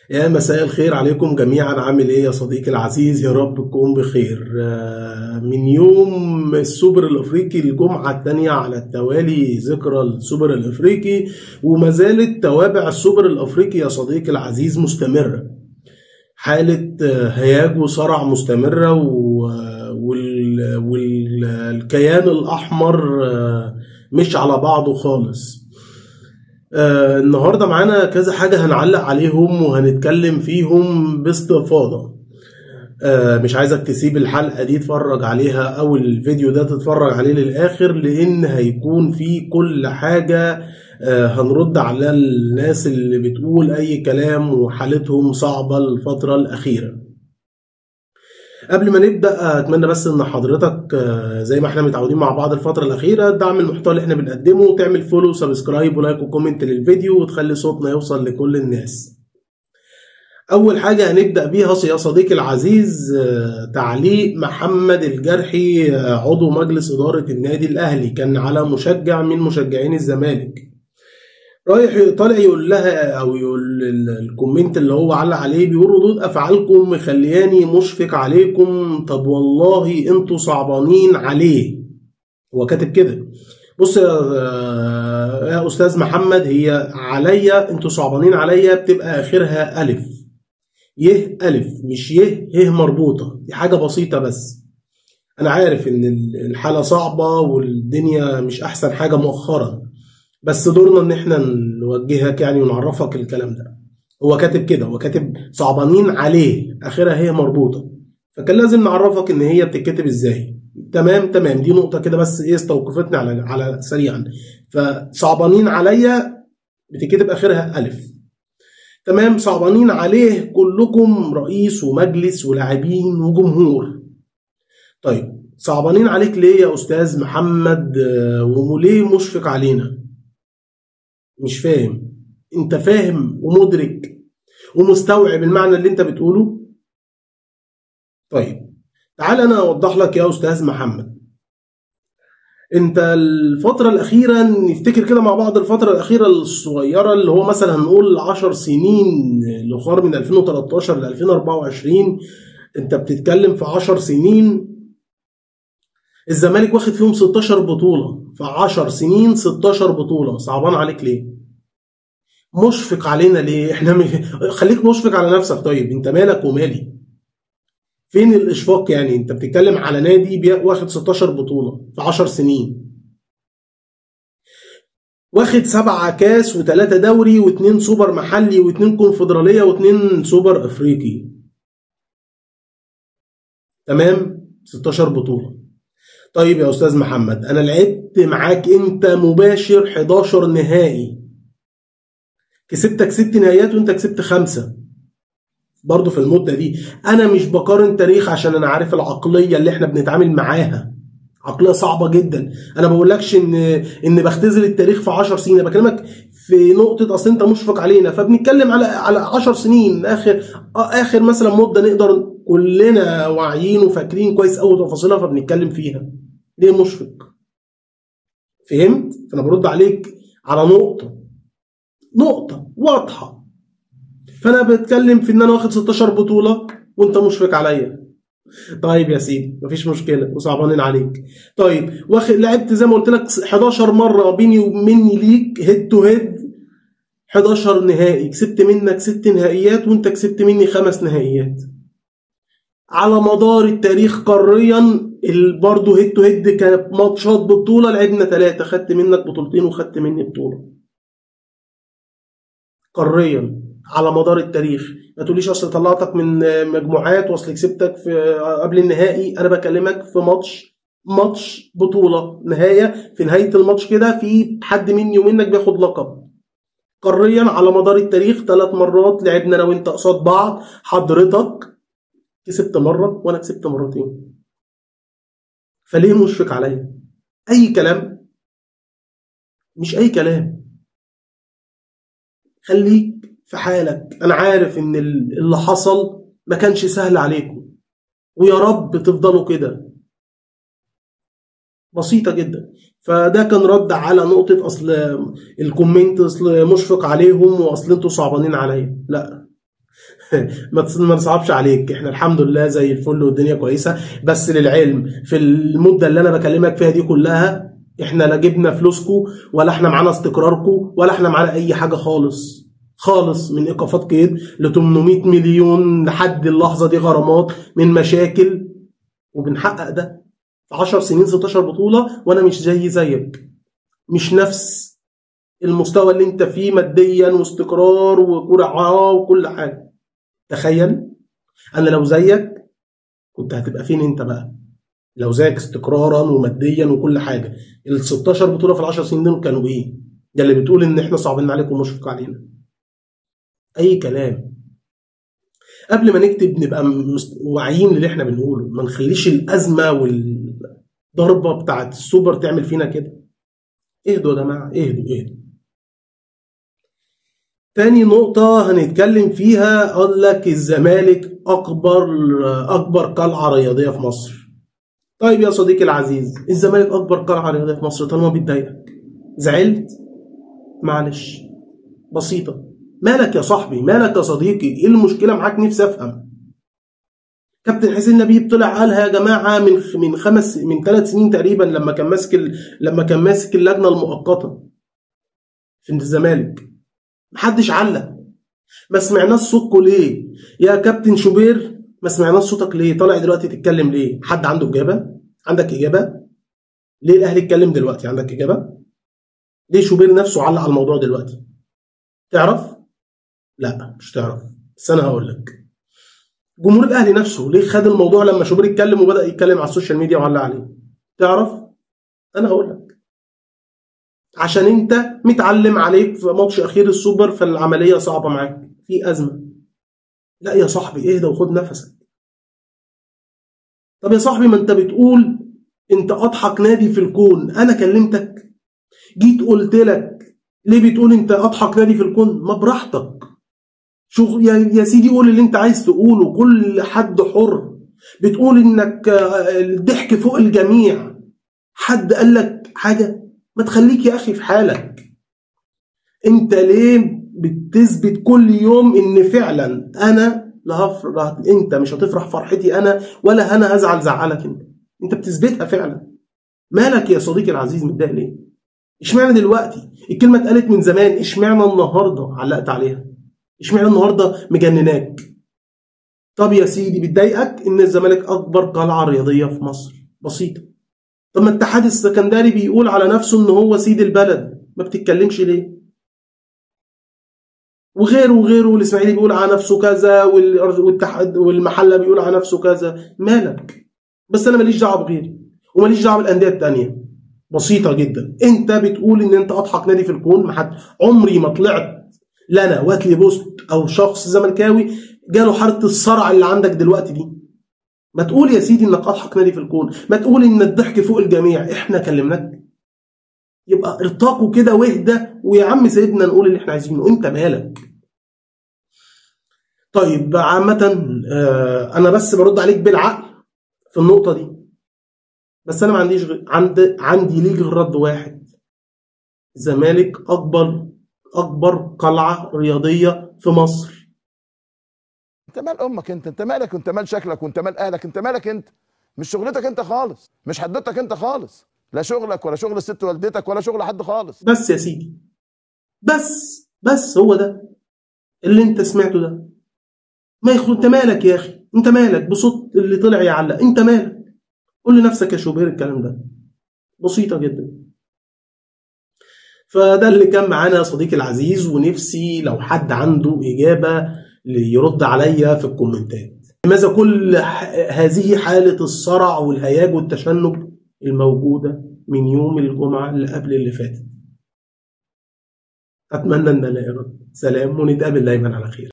يا مساء الخير عليكم جميعا. عامل ايه يا صديقي العزيز؟ يا رب تكون بخير. من يوم السوبر الافريقي، الجمعة الثانية على التوالي ذكرى السوبر الافريقي، وما زالت توابع السوبر الافريقي يا صديقي العزيز مستمرة. حالة هياج وصرع مستمرة، والكيان الاحمر مش على بعضه خالص. النهارده معانا كذا حاجة هنعلق عليهم وهنتكلم فيهم باستفاضة. مش عايزك تسيب الحلقة دي تتفرج عليها او الفيديو ده تتفرج عليه للآخر، لان هيكون في كل حاجة. هنرد على الناس اللي بتقول اي كلام وحالتهم صعبة الفترة الأخيرة. قبل ما نبدأ أتمنى بس إن حضرتك زي ما احنا متعودين مع بعض الفترة الأخيرة تدعم المحتوى اللي احنا بنقدمه، وتعمل follow subscribe و like و comment للفيديو، وتخلي صوتنا يوصل لكل الناس. أول حاجة هنبدأ بيها يا صديقي العزيز تعليق محمد الجرحي عضو مجلس إدارة النادي الأهلي، كان على مشجع من مشجعين الزمالك، رايح طالع يقول لها او يقول ال comment اللي هو علق عليه، بيقول ردود افعالكم مخلياني مشفق عليكم، طب والله انتوا صعبانين عليه. هو كاتب كده. بص يا استاذ محمد، هي عليا انتوا صعبانين عليا بتبقى اخرها الف، يه الف مش يه ه مربوطة، دي حاجة بسيطة. بس انا عارف ان الحالة صعبة والدنيا مش احسن حاجة مؤخرا، بس دورنا ان احنا نوجهك يعني ونعرفك الكلام ده. هو كاتب كده، هو كاتب صعبانين عليه اخرها هي مربوطة، فكان لازم نعرفك ان هي بتتكتب ازاي. تمام تمام، دي نقطة كده بس ايه استوقفتني على سريعا. فصعبانين عليا بتتكتب اخرها الف. تمام، صعبانين عليه كلكم، رئيس ومجلس ولاعبين وجمهور. طيب صعبانين عليك ليه يا استاذ محمد؟ وليه مشفق علينا؟ مش فاهم. انت فاهم ومدرك ومستوعب المعنى اللي انت بتقوله؟ طيب تعال انا اوضح لك يا استاذ محمد. انت الفترة الاخيرة، نفتكر كده مع بعض الفترة الاخيرة الصغيرة اللي هو مثلا هنقول 10 سنين الاخر من 2013 ل 2024، انت بتتكلم في 10 سنين الزمالك واخد فيهم 16 بطولة، في 10 سنين 16 بطولة. صعبان عليك ليه؟ مشفق علينا ليه؟ احنا خليك مشفق على نفسك. طيب انت مالك ومالي؟ فين الاشفاق يعني؟ انت بتتكلم على نادي واخد 16 بطولة في 10 سنين، واخد 7 كاس و3 دوري و2 سوبر محلي و2 كونفدرالية و2 سوبر افريقي. تمام، 16 بطولة. طيب يا استاذ محمد، انا لعبت معاك انت مباشر 11 نهائي، كسبتك 6 نهائيات وانت كسبت 5 برضه في المدة دي. انا مش بقارن تاريخ عشان انا عارف العقلية اللي احنا بنتعامل معاها، عقلية صعبة جدا. انا ما بقولكش ان بختزل التاريخ في 10 سنين، انا بكلمك في نقطة اصل انت مشفق علينا، فبنتكلم على 10 سنين اخر مثلا مده نقدر كلنا واعيين وفاكرين كويس قوي تفاصيلها، فبنتكلم فيها. ليه مشفق؟ فهمت؟ فانا برد عليك على نقطة واضحة. فانا بتكلم في ان انا واخد 16 بطولة وانت مشفق عليا. طيب يا سيدي مفيش مشكلة وصعبانين عليك. طيب واخد لعبت زي ما قلت لك 11 مرة بيني ومني ليك head to head، 11 نهائي، كسبت منك 6 نهائيات وانت كسبت مني 5 نهائيات. على مدار التاريخ قاريا برضه head to head كانت ماتشات بطولة، لعبنا 3، خدت منك بطولتين وخدت مني بطولة. قاريا على مدار التاريخ، ما تقوليش اصل طلعتك من مجموعات واصل كسبتك في قبل النهائي، انا بكلمك في ماتش بطولة نهاية، في نهاية الماتش كده في حد مني ومنك بياخد لقب. قاريا على مدار التاريخ 3 مرات لعبنا انا وانت قصاد بعض، حضرتك كسبت مرة وانا كسبت مرتين. فليه مشفق عليا؟ اي كلام؟ مش اي كلام. خليك في حالك. انا عارف ان اللي حصل ما كانش سهل عليكم، ويا رب تفضلوا كده. بسيطة جدا. فده كان رد على نقطة اصل ال comment اصل مشفق عليهم واصل انتوا صعبانين عليا. لا، ما نصعبش عليك، احنا الحمد لله زي الفل والدنيا كويسة. بس للعلم في المدة اللي انا بكلمك فيها دي كلها احنا لا جبنا فلوسكو ولا احنا معانا استقراركو ولا احنا معانا اي حاجة خالص خالص، من ايقافات قيد ل 800 مليون لحد اللحظة دي غرامات، من مشاكل، وبنحقق ده في 10 سنين 16 بطوله. وانا مش زي زيك، مش نفس المستوى اللي انت فيه ماديا واستقرار وكرة وكل حاجة. تخيل انا لو زيك كنت هتبقى فين انت بقى؟ لو زيك استقرارا وماديا وكل حاجة، ال 16 بطوله في ال 10 سنين دول كانوا ايه؟ ده اللي بتقول ان احنا صعبين عليكم ومشفق علينا. اي كلام. قبل ما نكتب نبقى واعيين للي احنا بنقوله، ما نخليش الازمة والضربه بتاعت السوبر تعمل فينا كده. اهدوا يا جماعة، اهدوا اهدوا. تاني نقطة هنتكلم فيها، قال لك الزمالك أكبر قلعة رياضية في مصر. طيب يا صديقي العزيز، الزمالك أكبر قلعة رياضية في مصر، طالما بتضايقك زعلت معلش بسيطة. مالك يا صاحبي؟ مالك يا صديقي؟ ايه المشكلة معاك؟ نفسي افهم. كابتن حسين لبيب طلع قالها يا جماعة من 3 سنين تقريبا، لما كان ماسك اللجنة المؤقتة في الزمالك، محدش علق. ما سمعناش صوتكوا ليه يا كابتن شوبير؟ ما سمعناش صوتك ليه؟ طالع دلوقتي تتكلم ليه؟ حد عنده اجابه؟ عندك اجابه؟ ليه الاهلي اتكلم دلوقتي؟ عندك اجابه؟ ليه شوبير نفسه علق على الموضوع دلوقتي؟ تعرف؟ لا مش تعرف، بس انا هقول لك. جمهور الاهلي نفسه ليه خد الموضوع لما شوبير اتكلم وبدا يتكلم على ال social media وعلق عليه؟ تعرف؟ انا هقول لك. عشان انت متعلم عليك في ماتش اخير السوبر، فالعملية صعبة معاك، في ازمة. لا يا صاحبي اهدى وخد نفسك. طب يا صاحبي ما انت بتقول انت اضحك نادي في الكون، انا كلمتك جيت قلت لك ليه بتقول انت اضحك نادي في الكون؟ ما براحتك، شوف يا سيدي قول اللي انت عايز تقوله، كل حد حر. بتقول انك الضحك فوق الجميع، حد قال لك حاجة؟ ما تخليك يا اخي في حالك. انت ليه بتثبت كل يوم ان فعلا انا لا هفرح، انت مش هتفرح فرحتي انا، ولا انا هزعل زعلك انت؟ انت بتثبتها فعلا. مالك يا صديقي العزيز متضايق ليه؟ اشمعنى دلوقتي؟ الكلمة اتقالت من زمان، اشمعنى النهارده علقت عليها؟ اشمعنى النهارده مجنناك؟ طب يا سيدي بتضايقك ان الزمالك اكبر قلعه رياضية في مصر، بسيطة. طب ما الاتحاد السكندري بيقول على نفسه ان هو سيد البلد، ما بتتكلمش ليه؟ وغيره وغيره، والاسماعيلي بيقول على نفسه كذا، والاتحاد والمحله بيقول على نفسه كذا. مالك؟ بس انا ماليش دعوه بغيري وماليش دعوه بالاندية الثانية. بسيطة جدا. انت بتقول ان انت اضحك نادي في الكون، ما حد، عمري ما طلعت لنا واتلي بوست او شخص زملكاوي جاله حاله الصرع اللي عندك دلوقتي دي. ما تقول يا سيدي انك اضحك نادي في الكون، ما تقول ان الضحك فوق الجميع، احنا كلمناك. يبقى ارتقوا كده واهدى، ويا عم سيبنا نقول اللي احنا عايزينه، انت مالك؟ طيب عامة انا بس برد عليك بالعقل في النقطة دي، بس انا ما عنديش عندي ليك غير رد واحد. الزمالك اكبر قلعة رياضية في مصر. انت مال امك انت، انت مالك، وانت مال شكلك، وانت مال اهلك، انت مالك انت؟ مش شغلتك انت خالص، مش حدتك انت خالص، لا شغلك ولا شغل الست والدتك ولا شغل حد خالص. بس يا سيدي، بس هو ده اللي انت سمعته ده. ما يخو انت مالك يا اخي، انت مالك بصوت اللي طلع يعلق، انت مالك؟ قول لنفسك يا شوبير الكلام ده. بسيطة جدا. فده اللي كان معانا يا صديقي العزيز، ونفسي لو حد عنده إجابة يرد عليا في الكومنتات. لماذا كل هذه حالة الصرع والهياج والتشنج الموجودة من يوم الجمعة اللي قبل اللي فاتت؟ أتمنى أن ألاقي رد. سلام، ونتقابل دايما على خير.